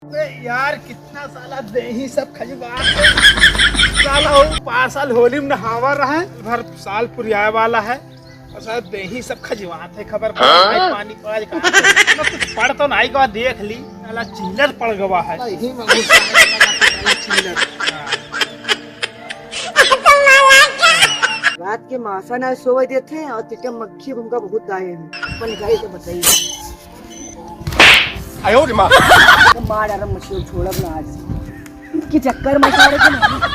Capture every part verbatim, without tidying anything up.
अरे यार, कितना साला देही सब खजवा। साला वो पाँच साल होली में नहावा रहा है, भर साल पुरियाए वाला है, और साला देही सब खजवात है। खबर पड़ा, हाँ? भाई, पानी पड़ा है, कहाँ पे? मतलब, कुछ पड़ तो नहीं गवा, देख ली, साला चिल्लर पड़ गवा है। नहीं, मगर साला चिल्लर। हाँ। रात के मासा ना सोवे देते हैं और तिटे मक्खी हमका बहुत आए हैं। अपन गाई तो बताइए। आयो रे माँ। तो मार डालम मछली छोड़ब ना आज। इनके चक्कर में सारे को नहीं पता।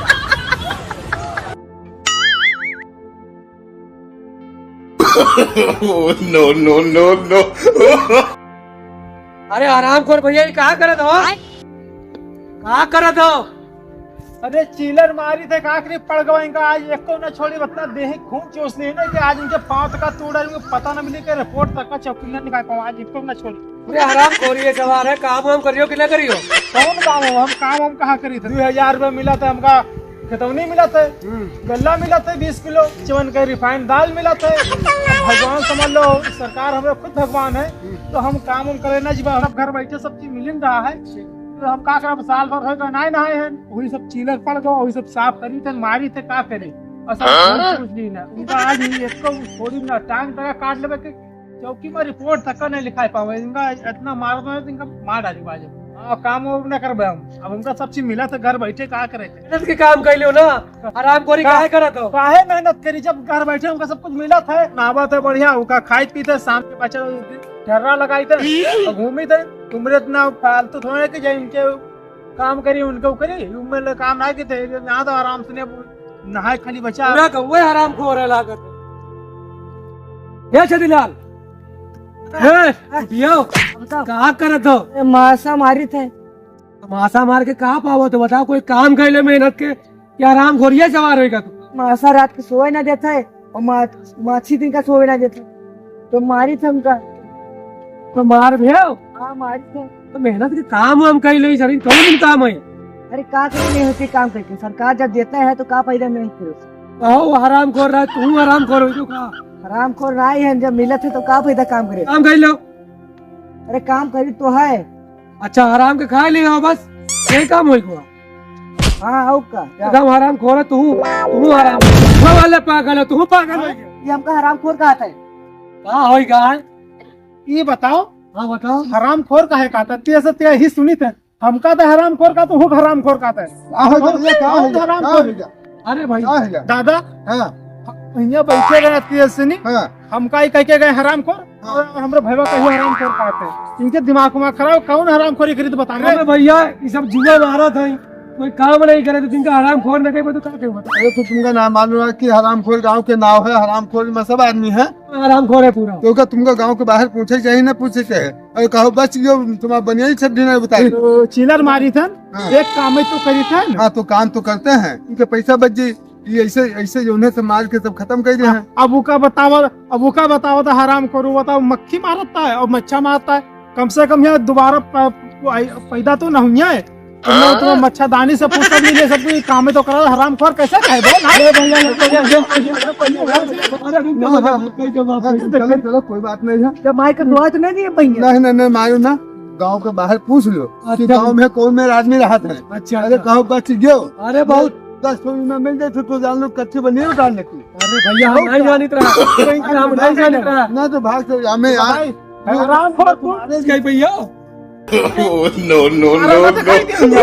Oh, no, no, no, no। अरे हरामखोर भैया, ये का करत हो? का करत हो? अरे चीलर मारी थे, का करी पड़ गवा इनका, आज एको ना छोड़ी, बता देही खून चूस ली ना कि आज इनके पाँव तक का तोड़ डाली, पता ना मिली कि रिपोर्ट तक का चौकी ना निकाल पावा, आज एको ना छोड़ी। अरे हरामखोरी है सवार है, काम वाम करियो कि ना करियो? कौन काम हो? हम काम हम कहाँ करी थे? दो हजार रुपया मिला था हमका, खतौनी मिला था, हम्म। गल्ला मिला था बीस किलो, चवन के रिफाइंड दाल मिला था। अब भगवान समझ लो, सरकार हमें खुद भगवान है, हम्म। तो हम काम उम करे ना जीवा, हम घर बैठे सब चीज मिल रहा है। तो हम का करब, साल भर होइगा नाहीं नहाए हैं, वही सब चीलर पड़ गवा, वही सब साफ करी थे, मारी थे, का करे? और सब हाँ? चूस ली ना। उनका आज ही एक तो थोड़ी ना टांग तक काट लेबे के, चौकी में रिपोर्ट तक नहीं लिखाई पावे। इनका इतना मार दो, इनका मार डाली बाजे। हाँ, काम वो ना करबे हम। अब उनका सब चीज मिला था, घर बैठे का करे? मेहनत के काम कर लियो ना, हरामखोरी का-, काहे करत हो? काहे मेहनत करी जब घर बैठे उनका सब कुछ मिला था, नहावा था बढ़िया, उनका खाई पी थे, शाम के बच्चा ठर्रा लगाई थे, तो घूमी थे। तुमरे इतना फालतू थोड़े कि जे इनके काम करी, उनके करी, उनमें ले काम ना की थे, यहाँ तो आराम से नहाए खाली बचा। पूरा गौवे हरामखोर है लागत। ए छदीलाल, ए, उठियो, बताओ। का करत हो? ए, मासा मारी थे। मासा मार के का पावत हो? बताओ, कोई काम कर ले मेहनत के। क्या हरामखोरिया सवार होइगा तू? मासा रात के सोवे ना देता है और मा-, माछी दिन का सोवे ना देता है। तो मारी थे हमका। तो मार भेव? हाँ, मारी थे। तो मेहनत के काम हम कई ले, शरीर कौन दिन काम है? अरे का करते हैं, उसी काम करके सरकार जब देता है तो का फायदा मेहनत करो? कहो हरामखोर रहा, तू हरामखोर हो जो का? हरामखोर ना ही है, जब मिलत है तो का फायदा काम करे? काम कर लो। अरे काम करी तो है। अच्छा, हराम के खा ले हो बस, यही काम होई को। हाँ, और का? एकदम हरामखोर है तू, तू हराम। वो वाला पागल है, तू पागल है। ये हमका हरामखोर कहा था। का होई का? ये बताओ। हाँ, बताओ। हरामखोर काहे कहा था? ते से ते ही सुनी थे। हमका तो हरामखोर कहा, तो हूँ हरामखोर कहा था। का हो गया? ये का हो गया? हरामखोर। का हो गया? अरे भाई। का हो गया? दादा। हाँ। यहाँ बैठे रहे ते से नहीं। हाँ। हमका ही कह के गए हरामखोर। हाँ। और हमरे भैया कहिए हरामखोर कहते हैं। इनके दिमाग उमाग खराब, कौन हरामखोरी करी तो बता रहे। अरे भैया, ये सब जुआ मारा था, कोई काम नहीं करे तो जिनका हरामखोर न कहे तो का कहे बता? अरे तो तुमका नाम मालूम है कि हरामखोर गांव के नाव है, हरामखोर में सब आदमी है। हरामखोर है पूरा। तो का तुमका गांव के बाहर पूछे चाहिए ना पूछे चाहिए? अरे कहो बच गयो, तुम्हारा बनिया ही छड्डी नहीं बताई। तो चिलर मारी था, हाँ। एक काम ही तो करी था ना। हाँ तो काम तो करते हैं, इनके पैसा बच जाई। ये ऐसे, ऐसे जौने से मार के सब खत्म कर दे हैं। अब उका बतावा, अब उका बतावा तो हरामखोर, बताओ, मक्खी मारता है और मच्छा मारता है, कम से कम यहाँ दोबारा प-, आई-, पैदा तो ना हुई है। तुमने हाँ? उतना मच्छरदानी से फुर्सत नहीं ले सकती, काम में तो करा, हरामखोर कैसे कहे बोल, हाँ? अरे भैया, अरे भैया, अरे भैया, अरे भैया, अरे भैया, हाँ, हाँ, अरे भैया, हाँ, हाँ, हाँ, चलो, चलो, कोई बात नहीं है। जब माई का दुआ तो नहीं दिए भैया? नहीं, नहीं, नहीं, मारू ना, गांव के बाहर पूछ लो कि अच्छा। गांव में कौन मेरा आदमी रहत है। अच्छा, अरे अच्छा। कहो बच गयो। अरे बहुत दस ठो में मिल जाए तो जान लो कच्ची बनी उठा लेती। अरे भैया, हम नहीं जानित रहा। अरे हम नहीं जानित रहा। ना तो भाग से हमें यार। भाई, हरामखोर तू। अरे कहीं भैया। Oh, no, no, no, no।